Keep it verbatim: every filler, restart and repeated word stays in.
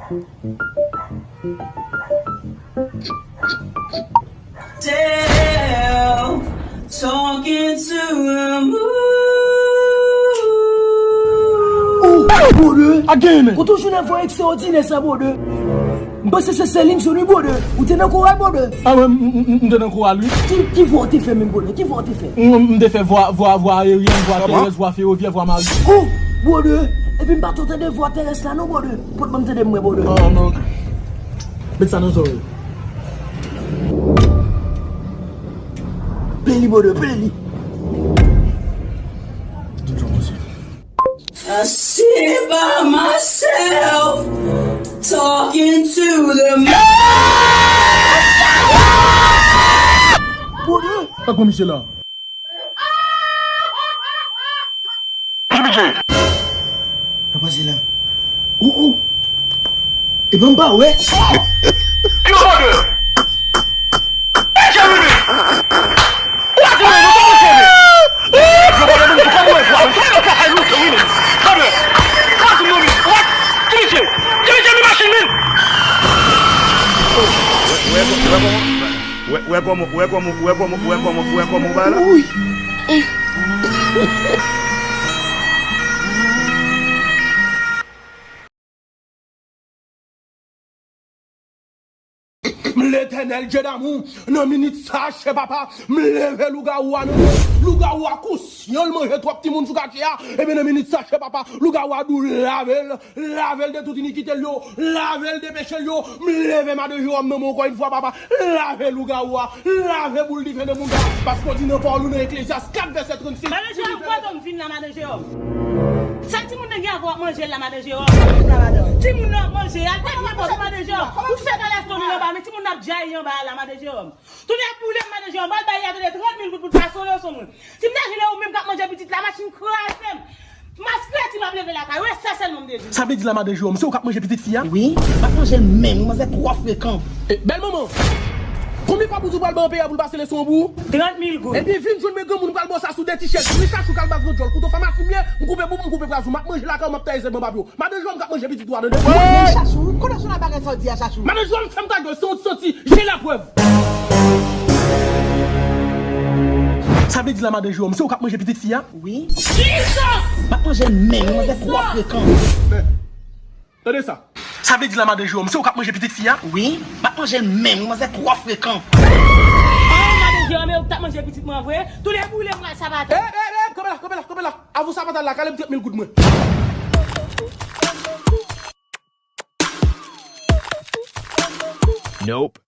Self, talking to the moon. Ou, brother. Again, man. Ou toujou nan vwa ekstraòdinè sa, brother. M panse se Celine Sony, brother. Ou te nan koral, brother. Ah ouais, m, m, m, m te nan koral, wi. Ki, ki vwa ou te fè menm, brother? Ki vwa ou te fè? M, m te fè vwa, vwa, vwa aeryèn, vwa terès, vwa fewovyè, vwa maritim. Oh, brother. Epi m pa twò tande vwa terès la, non, brother. Pot ban m tande m, mwen, brother. Ah, non. Met sa nan zòrèy. Play li, brother, play li. Di m sa, mesye. I sit by myself, talking to the moon. Brother. Sa k pran misye la? Sa pase la? Oh, oh. E ban m pa wè. Yo, brother. Hey, Jeremy! Ou pa di mwen, nou pa konn Jeremy. Yo, brother, nou, nou pa mwen, brother. Ou pa mwen, brother. Ou pa di mwen, ou pa. Ki misye? Ki misye, mi machin, men? Wè, wè, wè, wè. Wè, wè kòman, wè kòman, wè kòman, wè kòman, wè kòman, wè kòman w bay la. Wi. M Letènèl, Dye damou, nan minit sa, chè papa, m leve lougawou a nan men. Lougawou a konsyan l manje twòp timoun sou katye a. Ebyen, nan minit sa, chè papa, lougawou a di w lave l. Lave l de tout inikite l yo, lave l de peche l yo. M leve madan Jewòm nan men ankò yon fwa, papa. Lave lougawou a, lave boul dife nan moun sa. Paske w di nan pawòl ou nan Eklezyas kat vèsè trannsis. Madan Jewòm, kote m vin la, madan Jewòm? Sa timoun nan gen avè w ap manje l la, madan Jewòm? Timoun nan ap manje, al pèdi pòz ou, madan Jewòm. Ou fèt al èstomi anba, men timoun nan ap djaye anba a la, madan Jewòm. Tounen ap boule m, madan Jewòm, al bay atande trant mil goud pou l pase yon leson moun. Si m ta jwenn ou menm k ap manje pitit la, machin kraze m. Maskreti m ap leve lakay ou, e sa sèlman m te di. Sa vle di la, madan Jewòm, se ou k ap manje pitit fi a? Wi, m ap manje l menm, wi, manzè twò frekan. E, bèl manman, konbyen fwa pou di w pral ban yon peyi a pou l pase leson an pou ou? Trant mil goud. Epi vin jwenn mwen granmoun, m pral ba w sa sou de ti chèz. Wi, Chachou, k al bat grann djòl. Kote w fè masin m ye, m koupe boub, m koupe braz ou. M ap manje lakay ou, m ap taye zèb anba pye w. Madan Jewòm k ap manje pitit ou a, tande. Mwen menm Chachou, wi, kote w sot nan bagay sa w di a, Chachou? Madan Jewòm, fè m ta gèl, se yon ti santi, j'ai la preuve. Sa vle di la, madan Jewòm, se ou k ap manje pitit fi a? Wi. Jesus! M ap manje l menm, wi, manzè twò frekan. Tande sa. Sa vle di la, madan Jewòm, se ou k ap manje pitit fi a? Wi. M ap manje l menm, wi, manzè twò frekan. Ah, madan Jewòm, e ou k t ap manje pitit mwen vre? Tounen boule m pral Sapata. E, e, e, kanpe la, kanpe la, kanpe la. Avan Sapata la, kale m trant mil goud mwen. Nope.